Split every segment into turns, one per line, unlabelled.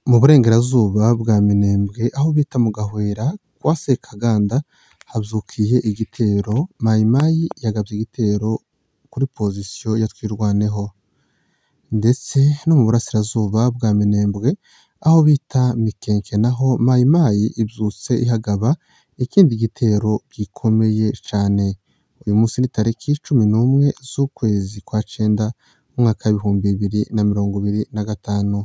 Mu burengerazuba bwa Minembwe aho bita mu Gahwera kwa Sekaganda habyukiye igitero, Mayimayi yagabye igitero kuri pozisiyo ya Twirwaneho, ndetse no mu burasirazuba bwa Minembwe aho bita Mikenke naho Mayimayi ibyutse ihagaba ikindi gitero gikomeye cyane. Uyu munsi ni tariki 11 z'ukwezi kwa cyenda umwaka w'2025.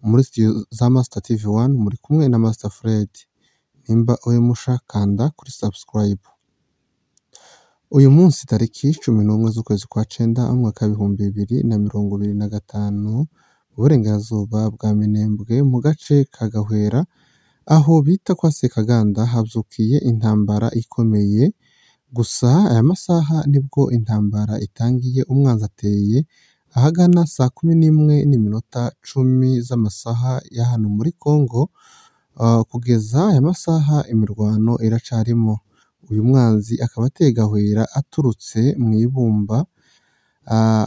Muri studio za Master TV 1 muri kumwe na Master Fred. Nimba uri musha kanda kuri subscribe. Uyu munsi tariki 11 z'ukwezi kwa cyenda umwaka w'2025 mu burengerazuba bwa Minembwe mu gace ka Gahwera aho bita kwa Sekaganda habyukiye intambara ikomeye. Gusa aya masaha nibwo intambara itangiye, umwanzi ateye ahagana saa 11:10 z'amasaha ya hano muri Congo. Kugeza aya masaha imirwano iracarimo. Uyu mwanzi akaba ateye Gahwera aturutse mu Ibumba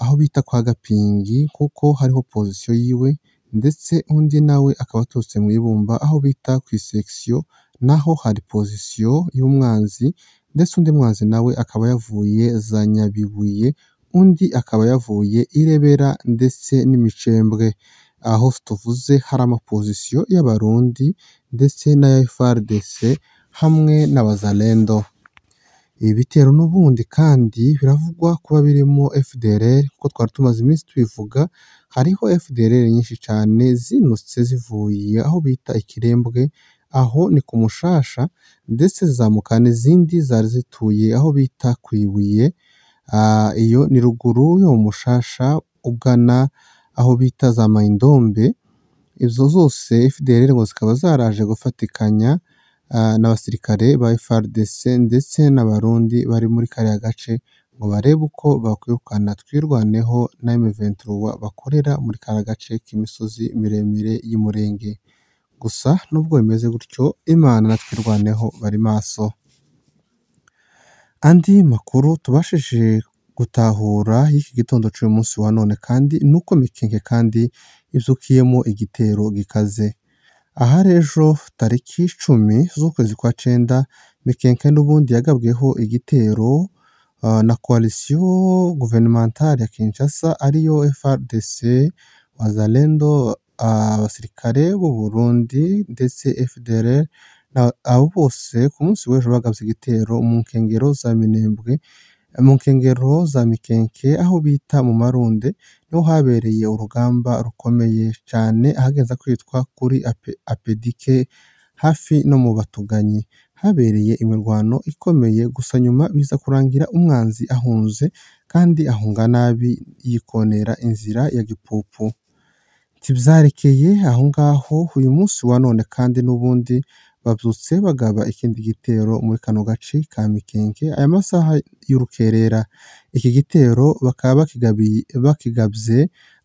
aho bita kwa Gapingi kuko hariho pozisiyo yiwe, ndetse undi nawe akaba aturutse mu Ibumba aho bita ku isekisiyo naho hari pozisiyo y'umwanzi, ndetse undi mwanzi nawe akaba yavuye za Nyabibuye, undi akaba yavuye i Rebera ndetse n'Imicembwe. Aho tuvuze hari amapozisiyo y'Abarundi ndetse n'aya FARDC hamwe n'Abazalendo. Ibi bitero n'ubundi kandi biravugwa kuba birimo FDLR kuko twari tumaze iminsi tubivuga, hariho FDLR nyinshi cyane zinutse zivuye aho bita Ikirembwe, aho ni ku Mushasha, ndetse zizamuka n'izindi zari zituye aho bita ku Ibuye, iyo ni ruguru yo mu Mushasha ugana aho bita za Mayindombe. Izo zose FDLR ngo zikaba zaraje gufatikanya n'abasirikare ba FARDC ndetse n'Abarundi bari muri kariya gace ngo barebe uko bakwirukana Twirwaneho na M23 bakorera muri kariya gace k'imisozi miremire y'Umurenge. Gusa nubwo bimeze gutyo, Imana na Twirwaneho bari maso. Andi makuru tubashije gutahura y'iki gitondo cy'uyu munsi wa none kandi nuko Mikenke kandi ibyukiyemo igitero gikaze. Aha rero tariki 10 z'ukwezi kwa cyenda Mikenke n'ubundi yagabweho igitero na coalition gouvernementale ya Kinshasa ariyo FARDC, Wazalendo, abasirikare b'u Burundi ndetse FDLR, abo bose ku munsi w'ejo bagabye igitero mu nkengero za Minembwe, mu nkengero za Mikenke aho bita mu Marunde, niho habereye urugamba rukomeye cyane ahagenza kwitwa kuri Apedike hafi no mu Batuganyi. Habereye imirwano ikomeye, gusa nyuma biza kurangira umwanzi ahunze kandi ahunga nabi yikonera inzira ya Gipupu. Ntibyarekeye aho ngaho, uyu munsi wa none kandi n'ubundi babyutse bagaba ikindi gitero muri kano gace ka Mikenke aya masaha y'urukerera. Iki gitero bakaba bakigabye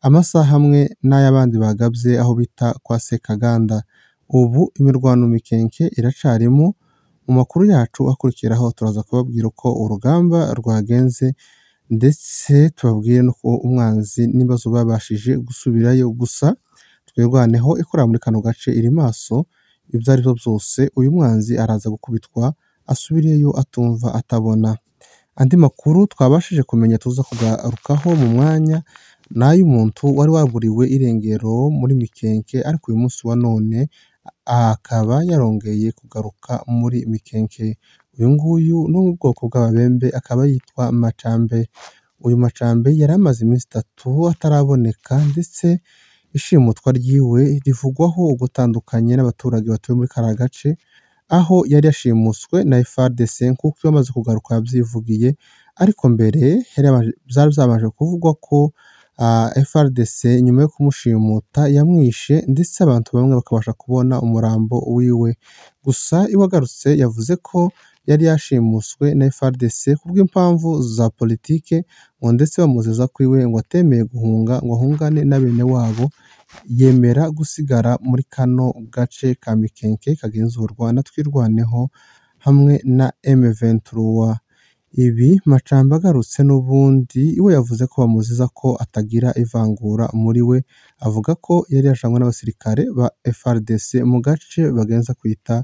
amasaha amwe n'ay'abandi bagabye aho bita kwa Sekaganda. Ubu imirwano Mikenke iracarimo. Mu makuru yacu akurikiraho turaza kubabwira uko urugamba rwagenze, ndetse tubabwire n'uko umwanzi n'ibibazo babashije gusubirayo. Gusa Twirwaneho ikorera muri kano gace iri maso, ibyo ari byo byose uyu mwanzi araza gukubitwa asubireyo atumva atabona. Andi makuru twabashije kumenya tuza kugarukaho mu mwanya ni ay'umuntu wari waburiwe irengero muri Mikenke, ariko uyu munsi wa none akaba yarongeye kugaruka muri Mikenke. Uyu nguyu ni wo mu bwoko bw'Ababembe, akaba yitwa Macambe. Uyu Macambe yari amaze iminsi 3 ataraboneka, ndetse ishimutwa ryiwe rivugwaho ugutandukanye n'abaturage batuye muri kariya gace, aho yari yashimuswe na FARDC nk'uko iyo amaze kugaruka yabyivugiye, ariko mbere byari byabanje kuvugwa ko FARDC nyuma yo kumushimuta yamwishe, ndetse abantu bamwe bakabasha kubona umurambo wiwe. Gusa iwe agarutse yavuze ko yari yashimuswe na FARDC kubw'impamvu za politike, ngo ndetse bamuziza ko iwe ngo atemeye guhunga ngo ahungane na bene wabo, yemera gusigara muri kano gace ka Mikenke kagenzurwa na Twirwaneho hamwe na M23. Ibi Macamba agarutse n'ubundi iwe yavuze ko bamuziza ko atagira ivangura muri we, avuga ko yari yajanywe n'abasirikare ba FARDC mu gace bagenza kwita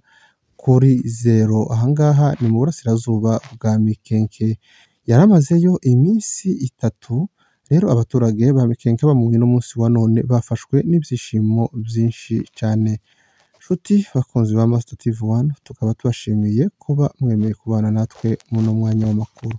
kuri zero. Ahangaha ni mu burasirazuba bwa Mikenke. Yaramazeyo iminsi 3. Rero abaturage ba Mikenke bamubonye n'umunsi wa none bafashwe n'ibyishimo byinshi cyane. Nshuti bakunzi ba Master TV 1, tukaba tubashimiye kuba mwemeye kubana natwe muno mwanya w'amakuru.